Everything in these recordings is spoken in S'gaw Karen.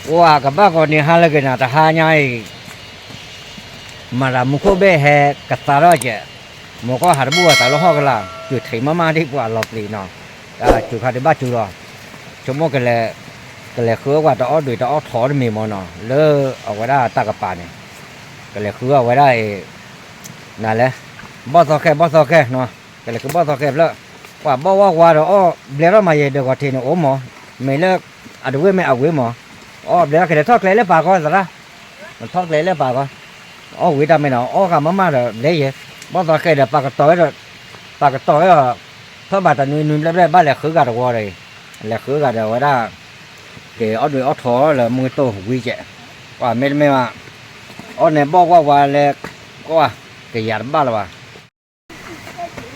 ပှၤကဘၣ်ကီးန့ၣ်ဟါလၢက့ၤနၤတဟါညါအံၤ, မၤသးမူခိၣ်ဘ့ၣ်ဟဲကသါထီၣ်ကဲး, မိၢ်ကီၢ်ဟးတဘူၣ်အသးလၢဟီၣ်ကလာ်, စူၤထံးမးမးဒ်ပှၤလီၤပျံၤနီၤ, စူၤခါဒံးဘၣ်စူၤလီၤ, ဆိကမိၣ်ကလဲၤ, ကလဲၤဃုအီၣ်ကွၢ်တအီၣ်ဒွံးတအီၣ်ထီတမံၤမ့ၢ်နီၤ, လၢအဝဲဒၣ်တၢ်ကပၤန့ၣ်, ကလဲၤဃုအီၣ်ဝဲဒၣ်အံၤ, နလဲၤ, ဘီၣ်သီခဲ ဘီၣ်သီခဲနီၤ, ကလဲၤဃုဘီၣ်သီခဲဖျၢၣ်, ပှၤဘီၣ်ဝါဝါဒီးအီၣ်ဘျဲထီၣ်မးယဲၢ်ဒၢးကီၢ်ထံးန့ၣ်အိၣ်မး, မ့ၢ်လၢ, အတဝ့ၢ်မ့ၢ်အဝ့ၢ်မး, အီၣ်ဘျဲထီၣ်ကလဲၤထီၣ်ကျဲလၢပာ်ကီသရၣ် ထီၣ်ကျဲလၢပာ်ကီ, အီၣ်ဝံၤတၢ်မ့ၢ်နီၤ အီၣ်ဂၤမးမးဒီးလဲၤယဲၢ်, ဘီၣ်သီခဲဒီး ပာ်ကတီၤဝဲဒီး, ပာ်ကတီၤဝဲဒီး, ထီၣ်ဘၣ်တနွံနွံဘျဲၣ်ဘျဲၣ်ဘၣ်လဲၤဃုဂၤတဝီဒီး, လဲၤဃုဂၤဒီးဝဲဒၣ်, က့ၤအီၣ်ဒွံးအီၣ်ထီလၢမုၢ်တိၢ်ဝံၤကဲး, ပှၤမ့တမ့ၢ်ဘၣ်, အီၣ်န့ၣ်ဘီၣ်ဝါဝါလဲၤ, ကီ, ကယၤတဘၣ်လၢၤ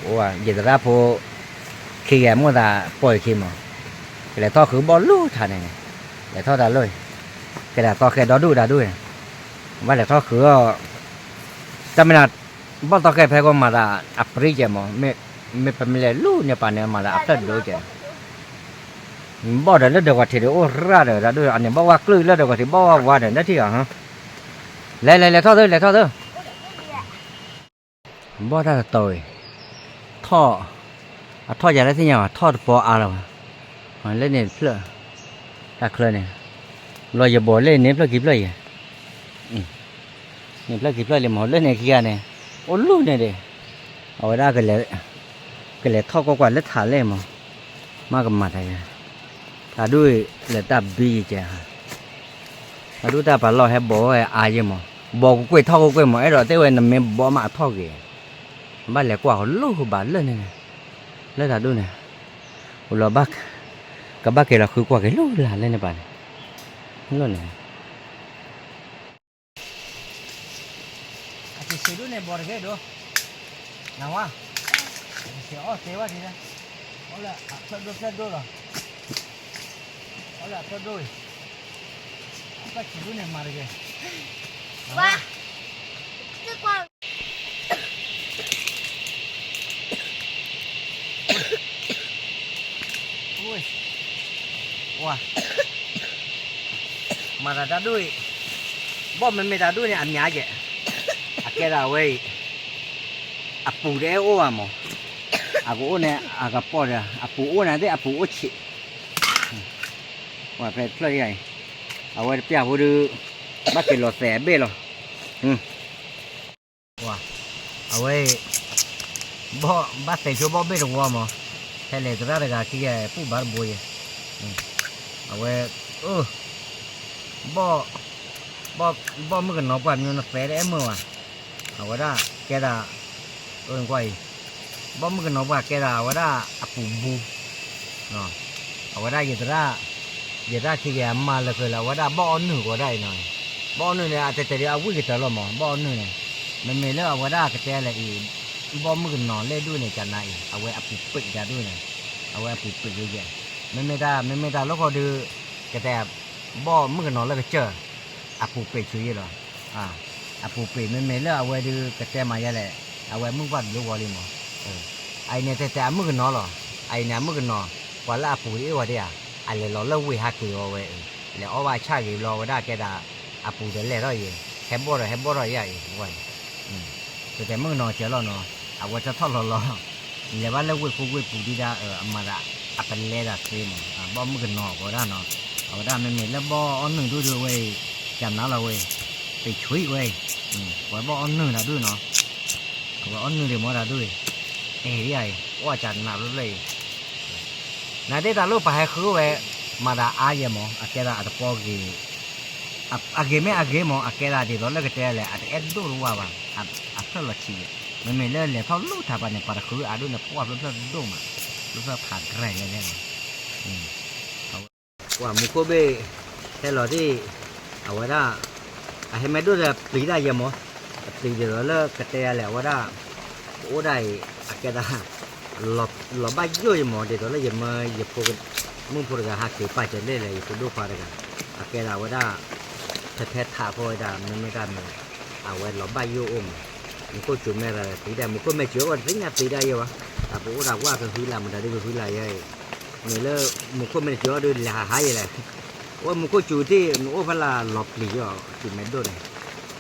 ဘၣ် ယသရၣ်ဖိ, ခံဂၤမိၣ်သးပိာ်ယခံမး, ကလဲၤထီၣ်ဃုဘီၣ်လၢထးန့ၣ်, လဲၤထီၣ်တၢ်လီၢ်, ကဲဒၣ်သီခဲဒီဒူၣ်တၢ်ဒူၣ်န့ၣ်, ဘၣ်လဲၤထီၣ်ဃုအီၣ်, တၢ်မ့ၢ်နၤ, ဘီၣ်သီခဲဖဲကီမၤသး, အပြံကဲမး, မ့ၢ်ပမ့ၢ်လဲၤလူၤန့ၣ်ပာ်န့ၣ်မၤသးအဖျၢၣ်ဒိၣ်ကဲ, ဘီၣ်ဒီးလၢဒၢးကီၢ်ထံးဒီးအိၣ်ရၣ်ဒီးတၢ်ဒူၣ်, အန့ၣ်ဘီၣ်ဝါကျုၢ်လၢဒၢးကီၢ်ထံးဘီၣ်ဝါဝါဒီး နထံၣ်အီၤ, လဲၤလဲၤလဲၤထီၣ်သၢ လဲၤထီၣ်သၢ ဘီၣ်တၢ်တတီၤအံၤ, ထီၣ်, အထီၣ်ယၤလၢသ့ၣ်ညါဘၣ် ထီၣ်တပီအါလီၤဘၣ်, လၢန့ၣ်တဖျၢၣ်, တၢ်ချၢန့ၣ်, ဘျီယဘီၣ်လၢန့ၣ်ဖျၢၣ်ခံဖျၢၣ်ယဲၢ်, န့ၣ်ဖျၢၣ်ခံဖျၢၣ်လံမး လၢန့ၣ်ခံဂၤန့ၣ်, အိၣ်လူၤန့ၣ်ဒီး, အဝဲဒၣ်, ကလဲၤထီၣ်ကွၢ်ကွၢ်လၢထးလဲၣ်မး, မ့ၢ်ကမၤတၢ်ယဲၢ်, တၢ်ဒူၣ်လၢတၢ်ဘံယကဲ, တၢ်ဒူၣ်တၢ်ပာ်လီၢ်ဟဲဘီၣ်ဝဲအါယဲၢ်မး, ဘီၣ်ကကွ့ၢ်ထီၣ်ကကွ့ၢ်မး အဲၣ်ဒိးတဲဝဲနမ့ၢ်ဘီၣ်မးအထီၣ်ဂ့ၤ, ဘၣ်လဲၤကွၢ်ဃီလိၣ်ဃုဘၣ်လၢန့ၣ်န့ၣ်, လၢတၢ်ဒူၣ်န့ၣ်, အိၣ်လီၤဘၣ်, ကဘၣ်က့ၤလီၤဃုကွၢ်က့ၤလိၣ်လၢလၢန့ၣ်ပၣ်န့ၣ်, လၢန့ၣ် အက့ၤဆံးဒိၣ်န့ၣ်ဘီၣ်တဂ့ၤဒိၣ်, နဝါ, အက့ၤဆံးအီၣ်သ့ဝဲဒ်လဲၣ်, အီၣ်လၢအဖျၢၣ်ဒိၣ်ဖျၢၣ်ဒိၣ်လီၤ, အီၣ်လၢအဖျၢၣ်ဒိၣ်အံၤ, အဖျၢၣ်ဆံးဒိၣ်န့ၣ်မၤတဂ့ၤ, နဝါ, ဝါ, မၤသးတၢ်ဒိၣ်အံၤ, ဘီၣ်မ့မ့ၢ်တၢ်ဒိၣ်န့ၣ်အမံၤယဲၢ်, အကဲဒၣ်ဝဲအံၤ, အပူၤတအဲၣ်အိၣ်ဘၣ်မး, အကအိၣ်န့ၣ် အကပီၢ်ဒီး အပူၤအိၣ်န့ၣ်သ့ၣ် အပူၤအိၣ်ဆံး, ဝဲဖဲတဖျၢၣ်ယဲၢ်အံၤ, အဝဲတပျၢ်ဖိဒုး, ဘၣ်က့ၤလီၤသဲးအဘ့ၣ်လီၤ. အဝဲ, ဘီၣ်ဘၣ်သဲးဆိဘီၣ်ဘ့ၣ်တဝီမး, ဟဲလဲၤသရၣ်တဂၤခံဂၤပူၣ်ဘၣ်တဘိယဲၢ်, အဝဲ, ဘီၣ်, ဘီၣ်မုၣ်ကနီၤပှၢ်မ့ၢ်နသဲတအဲၣ်မုာ်ဘၣ်, အဝဲဒၣ်ကဲဒၣ်, အၢကွၢ်အံၤ, ဘီၣ်မုၣ်ကနီၤပှၢ်ကဲဒၣ်အဝဲဒၣ်အပူၤဘူ အဝဲဒၣ်ယသရၣ်, ယသရၣ်ခံဂၤမၤလၢာ်ဃုာ်လၢအဝဲဒၣ်ဘီၣ်အီၣ်နုာ်ကီးဒၣ်အံၤနီၤ, ဘီၣ်အီၣ်နုာ်န့ၣ် အတဲတဲဒ်အဝံၣ်ကတၢၢ်လီၤမး ဘီၣ်အီၣ်နုာ်န့ၣ်, မ့မ့ၢ်လၢအဝဲဒၣ်ကတဲလဲၣ်အံၤ, ဘီၣ်မုၣ်ကနီၤလဲၣ်ဒိၣ်န့ၣ် ကနါအံၤ အဝဲအပူၤပံးတၢ်ဒိၣ်န့ၣ်, အဝဲအပူၤပံးယဲၢ်, မ့မ့ၢ်တၢ် မ့မ့ၢ်တၢ်လီၢ်ဃီဒုး, ကတဲ, ဘီၣ်မုၣ်ကနီၤလၢကစၢၢ်, အပူၤပံးဆူယဲၢ်လီၤ. အပူၤပံးမ့မ့ၢ်လၢအဝဲဒုးကတဲမၤယဲလဲၣ်, အဝဲမုၣ်ပှၢ်တဘျုးဝီလံမး, အအံၤန့ၣ်တဲတဲအမုၣ်ကနီၤလီၤ, အအံၤန့ၣ်အမုၣ်ကနီၤ, ပှၤလၢအပူၤတအ့ၣ်ဝဲဒၣ်ဧါ, အလဲၤလီၤလၢဝ့ၢ်ဟးက့ၤဝဲဝဲ, လဲၤအီၣ်ဘၣ်ဆၣ်ဂ့ၤဘျီဝဲဒၣ်ကဲဒၣ်, အပူၤဒီးလဲၤထီၣ်ယဲၢ်, ဟဲဘီၣ်ဒီးဟဲဘီၣ်ထီၣ်ယဲၢ်အံၤ, တဲတဲမုၣ်ကနီၤစၢၤလီၤနီၤ, အဝဲတထီၣ်လီၤလီၤ လဲၤဘၣ်လၢဝ့ၢ်ခိဝ့ၢ်ပူၤဒံးဒၣ် အမၤသး, အပလဲသးသ့မး, ဘီၣ်မုၣ်ကနီၤကီးဒၣ်နီၤ, အဝဲဒၣ်မ့မ့ၢ်လၢဘီၣ်အီၣ်နုာ်ဒိၣ်ဒိၣ်ဝဲအံၤ, ကနါလီၤဝဲအံၤ, ပံးဆူအံၤဝဲအံၤ, ပှၤဘီၣ်အီၣ်နုာ်တၢ်ဒိၣ်နီၤ, အဝဲအီၣ်နုာ်ဒံးမ့ၢ်တၢ်ဒိၣ်အံၤ, အဲၣ်ဒံးဧါအံၤ ကွၢ်ကနးဖျၢၣ်ဖျၢၣ်အံၤ နဒ့ၣ်တၢ်လိၣ်ပာ်ဟဲဃုဝဲ, မၤသးအါယဲၢ်မး အကဲသးအတပီဂ့ၤ, အဂ့ၤမ့ၢ်အဂ့ၤမး အကဲသးဒ်သိးလၢကတဲလဲၣ် အတအဲၣ်ဒိၣ်တဝၢ်ဘၣ်, အဖျၢၣ်လီၤဆံးယဲၢ်, မ့မ့ၢ်လၢလဲၤထီၣ်လိၣ်ထးပှၤန့ၣ် ပှၤတဃုအါဒိၣ်န့ၣ် ပှၢ်ဖျၢၣ်ဖျၢၣ်ဒိၣ်မး, ဖျၢၣ်ဖျၢၣ်ဖးကြၢ်လဲၣ်လဲၣ်လီၤ ပှၤမူခိၣ်ဘ့ၣ်, ဟဲလီၤသ့ၣ်, အဝဲဒၣ်, အဟဲမ့ၢ်ဒိၣ်ဒီးပျံၤတၢ်ယဲၢ်မး, အပျံၤဒ်သိးလၢကတဲယၤလဲၣ် အဝဲဒၣ်, ပအိၣ်ဒၣ်အံၤ, အကဲသး, လီၤဘၣ်ယိၣ်ယဲၢ်မး ဒ်သိးလၢယမၢယဖိ, မုၣ်ဖိတဂၤဟးက့ၤပာ်စၢၤလဲၣ်လဲၣ် ယဖိဒိၣ်ခွါတဂၤ, အကဲသးဝဲဒၣ်, ထဲထဲထးဖိဝဲဒၣ် မ့မ့ၢ်တၢ်မ့ၢ်, အဝဲလီၤဘၣ်ယိၣ်အိၣ်မး, မူခိၣ်စူၤမဲာ်သးပျံၤတၢ် မူခိၣ်မ့ၢ်စူၤအိၣ်တသ့ၣ်ညါပျံၤတၢ်ယဲၢ်ဝဲ, တၢ်ပအိၣ်ဒၣ်ဝဲကဟုလၢ်မတၤဒုကဟုလၢ်ယဲၢ်အံၤ, မ့ၢ်လၢ, မူခိၣ်မ့ၢ်တစူၤအီၤဒုးလဲၤဟးဟးယဲၢ်လဲၣ် အိၣ်မူခိၣ်စူၤတ့ၢ် နအိၣ်ဖဲလၢလီၤပျံၤယီၤ စူၤမဲာ်ဒိၣ်န့ၣ်,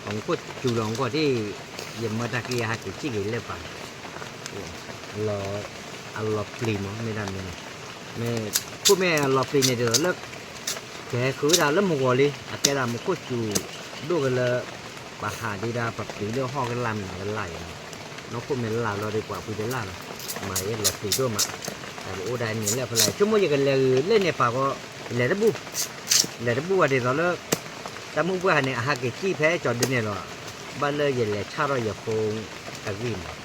အမူခိၣ်စူၤလီၤကီၢ်တ့ၢ်, ယမၢတၢ်က့ၢ်ယဟးက့ၤစံၣ်က့ၤလၢပၢ်, အလီၤပျံၤမး မ့ၢ်ဒၣ်မ့ၢ်န့ၣ်, မ့ၢ်ခိၣ်မ့ၢ်အလီၤပျံၤန့ၣ်ဒ်သိးလၢ ကဟဲဃုဒၣ်လၢမုၢ်ဂီၤလံ အကဲဒၣ်မူခိၣ်စူၤဒိၣ်ကလၢ ပဟးဒံးဒၣ်ပပျံၤလၢဟီၣ်ကလၢ်မနုၤကလၢ်အံၤန့ၣ်, နီၢ်ခိၣ်မ့ၢ်လၢ်လီၤဒီးပှၤဖုတလၢ်လီၤ, မၤယဲလီၤပျံၤဒိၣ်မး, တၢ်ကအိၣ်ဒၣ်န့ၣ်လၢဖဲလဲၣ် ဆိကမိၣ်ယကလဲၤဂုာ်လၢန့ၣ်ပာ်ဃီ, လဲၤတဘူၣ်, လဲၤတဘူၣ်ဝဲဒ်သိးလၢ တၢ်မုၢ်ပှၢ်ဟးန့ၣ် အဟးက့ၤစံၣ်ဖဲကၠီၤဒုန့ၣ်လီၤ, ဘၣ်လၢယလဲၤဆၣ်ထီၣ်ယဖိအဂံၢ်မး,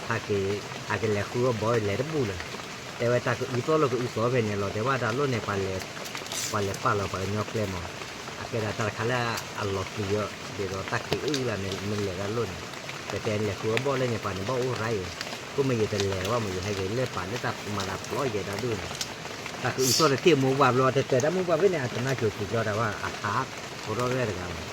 ဟးက့ၤ အကလဲၤဃုအီၣ်ဘီလဲၤတဘူၣ်လၢၤ, တဲဝဲတၢ်ကအုသီၣ်လိာ်ကအုသီၣ်ဖဲန့ၣ်လီၤ, တဲဘၣ်တၢ်လိၣ်န့ၣ် ပှၤလဲၤပာ်လီၤပှၤကညီကျဲမး, အကဲဒၣ်တၢ်တခါလၢအလီၤပျံၤအီၤ ဒ်သိးတၢ်က့ၤအုၣ်လၢ် မ့ၢ်လဲၤတၢ်လိၣ်န့ၣ်, ပတဲလဲၤဃုအီၣ်ဘီလၢန့ၣ် ပှၤန့ၣ်ဘၣ်အိၣ်ရါအံၤ, ခိၣ်မ့ၢ်ယတလဲၤဘၣ်မး ယဟဲက့ၤလၢပာ်လၢတၢ်မၤသးပျီယဲဒၣ်ဒိၣ်န့ၣ်, တၢ်ကအုသီၣ်တထံၣ်မိၢ်ပှၢ်ဘျီ တတဲတၢ်မုၢ်ပှၢ်ဖဲန့ၣ် အတနါစိၤပျံၤကျီတၢ်ဘၣ် အဟး ကရီရဲၣ်တဂၤလီၤ,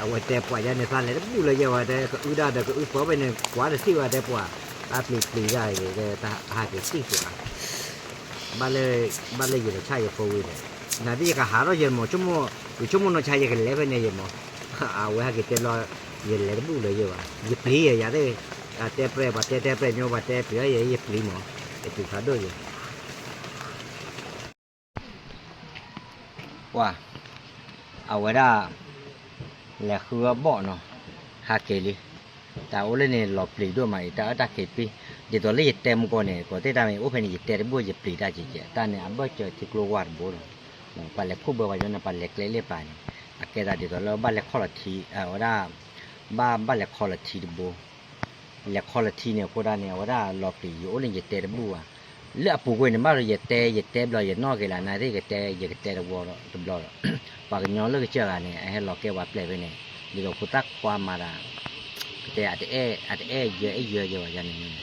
အဝဲတဲပှၤယါန့ၣ် သးလဲၤတဘူၣ်လၢၤယဲဝဲ တဲကအုဒၣ်ဒီးကအုသီၣ်ဖဲန့ၣ် ကွၢ်တထံၣ်ဝဲတဲပှၤ, တၢ်ပျံၤပျံၤဒၣ်အံၤ တၢ်ဟးက့ၤစံၣ်ကွၢ် ဘၣ်လၢယလဲၤဆၣ်ယဖိဝံၤဒီး, နာ်သက့ယကဟးထီၣ်ယဲမး ဆိကမိၣ်, ယဆိကမိၣ်နီၢ်ဆါယကလဲၤဖဲန့ၣ်ယဲမး, အဝဲဟဲက့ၤတဲဘျီ, ယလဲၤတဘူၣ်လၢၤယဲဘၣ် ယပျံၤယဲယၤသ့ၣ်, တဲပြဲၢ်ပှၤတဲတဲပြဲၢ်ညီ ပှၤတဲပျံၤယဲ ယပျံၤမး, ယပျံၤဖးဒိၣ်ယဲ ပှၤ, အဝဲဒၣ် လဲၤဃုအီၣ်ဘီနီၤ, ဟးက့ၤလံ, တၢ်အိၣ်လၢန့ၣ်လီၤပျံၤဒိၣ်မးအံၤ တၢ်အၢတၢ်က့ၤပံ, ဒ်သိးလၢယတဲမူကီၢ်န့ၣ် ကိးသ့ၣ်တၢ်မ့ၢ်အိၣ်ဖဲန့ၣ် ယတဲတဘူၣ်ယပျံၤတၢ်ကဲကဲ တၢ်န့ၣ် အဘၢၣ်စၢၤထံကျိဝါတဘိဒီး, ပှၤလဲၤခိၣ်ဘၢပှၤညီန့ၣ် ပှၤလဲၤကျဲလၢပာ်န့ၣ်, အကဲသးဒ်သိးလၢဘၣ်လဲၤခီၣ်လီၤထံ, အဝဲဒၣ် ဘၣ်ဘၣ်လဲၤခီလီၤထံတဘိ, လဲၤခီလီၤထံန့ၣ်အဃိဒၣ်န့ၣ် အဝဲဒၣ်လီၤပျံၤယအိၣ်န့ၣ် ယတဲတဘူၣ်ဘၣ်, လၢအပူၤကွံာ်န့ၣ် ဘၣ်ဒီးယတဲ ယတဲဘျီယနီၣ်က့ၤလၢ နာ်သက့ယကတဲ ယကတဲတဝီဒီးတဘျီဒီး, ပှၤကညီလၢကစၢၢ်ဂၤန့ၣ် အဟဲလီၤကဲပှၤပျဲၢ်ဖဲန့ၣ်, ဒ်သိးဖိသၣ်ခွါမၤသး, ကတဲအတအဲၣ် အတအဲၣ်ယၢအဲၣ်ယၢယဲဘၣ်ယၤန့ၣ်မ့ၢ်န့ၣ်,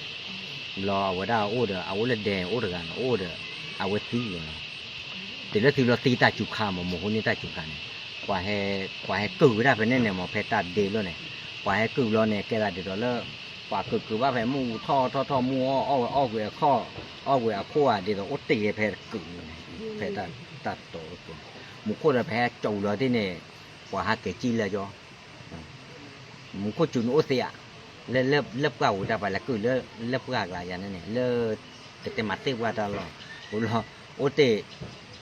ဘျီအဝဲဒၣ်အိၣ်ဒီး အအိၣ်လၢဒဲအိၣ်တဂၤန့ၣ် အိၣ်ဒီး အဝဲသံလီၤနီၤ တုၤလၢသုးလီၤသံတၢ်စူၤခါမး မဟူန့ၢ်တၢ်စူၤခါန့ၣ်, ပှၤဟဲ ပှၤဟဲကုၢ်ဝဲဒၣ်ဖဲန့ၣ်န့ၣ်မး ဖဲတၢ်ဒ့လီၤန့ၣ်, ပှၤဟဲကုၢ်ဘျီန့ၣ် ကဲသးဒ်သိးလၢ ပှၤကုၢ်ကုၢ်ဘၣ်ဖဲမုၢ်ထီၣ်ထီၣ်ထီၣ်မုၢ်အီၣ်အီၣ်ဝဲအီၣ်ကွံာ်အခီၣ်, အီၣ်ကွံာ်အခိၣ်ဧါ ဒ်သိးအိၣ်တ့ၢ်ဖဲတကုၢ်န့ၣ်, ဖဲတၢ်တတီၤအိၣ်ကွံာ်, မူခိၣ်ဒီးဖဲဟဲကၠီလီၤတ့ၢ်န့ၣ်, ပှၤဟးက့ၤစံၣ်လၢယီၤ မူခိၣ်စူၤန့ၣ်အိၣ်သ့ဧါ, လၢ လၢပှၢ်ဝံၤတၢ်ပှၤလဲၤကုၢ်လၢ လၢပှၢ်ကျါယၤန့ၣ်န့ၣ် လၢ ကတဲမၤသ့ၣ်ပှၢ်တၢ်လီၢ်, အိၣ်လီၤ အိၣ်တ့ၢ်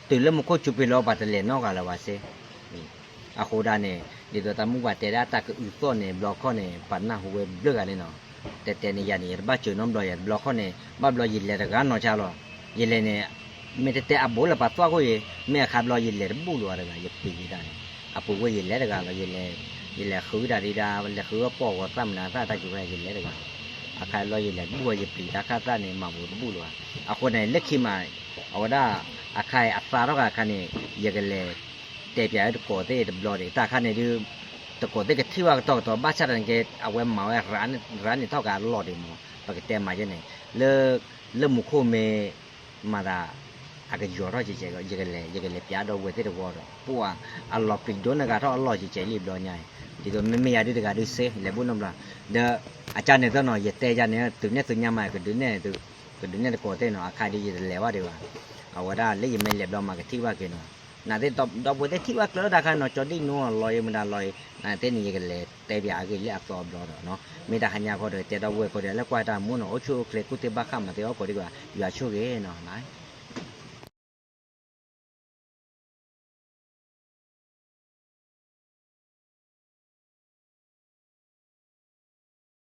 တုၤလၢမူခိၣ်စူၤပ့ၤလီၤ ပှၤတလဲၤနီတဂၤလၢၤဘၣ်စ့, အဃိဒၣ်န့ၣ် ဒ်သိးတၢ်မုၢ်ပှၢ်တဲဒၣ်တၢ်ကအုသီၣ်န့ၣ် ဘျီခီၣ်န့ၣ် ပှၤနၢ်ဟူဝဲဘျုးဂၤလံနီၤ, တဲတဲန့ၣ်ယၤန့ၣ် ယတဘၣ်စၢၤနီတဘျီယၤ တဘျီခီၣ်န့ၣ် ဘၣ်ဘျီယလဲၤတဂၤနီၤဆါလီၤ, ယလဲၤန့ၣ် မ့ၢ်တဲတဲအဘူးလၢပှၤသွၣ်ခိၣ်အံၤ မ့ၢ်အခါဘျီ ယလဲၤတဘူၣ်လၢၤဘၣ်တဂၤ ယပျံၤဒၣ်န့ၣ်, အပူၤကွံာ်ယလဲၤတဂၤလီၤ, ယလဲၤဃုတၢ်ဒံးဒၣ် လဲၤဃုအီၣ်ပီၢ်ဂီၤသၣ်မနုၤသၣ်တၢ်စူၤခါ ယလဲၤတဂၤလီၤ, အခါဘျီယလဲၤတဘူၣ် ယပျံၤတၢ်ခၣ်သၣ်န့ၣ် မၤဘူးတဘူၣ်လၢၤဘၣ်, အဃိန့ၣ် လၢခံမး အဝဲဒၣ် အခါအံၤအသါထီၣ်ဂၤအခါန့ၣ် ယကလဲၤတဲပၠးတကိးသ့ၣ်တဘျီဒံး တၢ်ခါန့ၣ်ဒုး တကိးသ့ၣ်ကထံၣ်ဘၣ်ကတီၢ်ကတီၤ ဘၣ်ဆၣ်တနာ်က့ အဝဲမၤဝဲ ရၤန့ၢ်ထီၣ်က့ၤအလီၢ်ဒံးမး ပကတဲမၤယဲန့ၣ် လၢ လၢမူခိၣ်မ့ၢ် မၤသး အကယီၤထီၣ်ကဲကဲ ယကလဲၤ ယကလဲၤပၠးဒီးဝဲသ့ၣ်တဝီဒီး ပှၤအလီၤပျံၤဒိၣ်န့ၢ်ဂၤထီၣ်အလီၢ်ကဲကဲလံဘျီညါအံၤ ဒ်သိးမ့မ့ၢ်ယၤဒုးတဂၤဒုးစ့ လဲၤဘူၣ်နီတဘျီ ဒီး အကၢ်န့ၣ်သၢနီၤ ယတဲယၤန့ၣ် သုးနဲၣ်သုညါမး ကဒုးနဲၣ် ကဒုးနဲၣ်တကိးသ့ၣ်နီၤ အခါဒုးယတလဲၤဘၣ်ဒံးဘၣ် အဝဲဒၣ်လၢယမ့ၢ်လဲၤဘျီမးကထံၣ်ဘၣ်က့ၤနီၤ နာ်သက့ ဒီပုၢ်ဝဲၢ်သ့ၣ်ထံၣ်ဘၣ်ကျၢၤတၢ်ခါနီၤ ကၠီဒံၣ်နူအလီၢ်အံၤမတၤလီၢ်အံၤ နာ်သက့န့ၣ် ယကလဲၤတဲပၠးအဂ့ၢ်လၢအသီအဘျီဒီးနီၤ မ့ၢ်တၢ်ဟါညါခီဒီး တဲဒီပုၢ်ဝဲၢ်ခီဒီး လၢကွၢ်တၢ်မူနီၤ အိၣ်ဆူၣ်အိၣ်ချ့ ကူၣ်သ့ဘၣ်ဃးမၤသ့အီၣ်ကိးဒံးကွၢ် ယွၤဆိၣ်ဂ့ၤနီၤ bye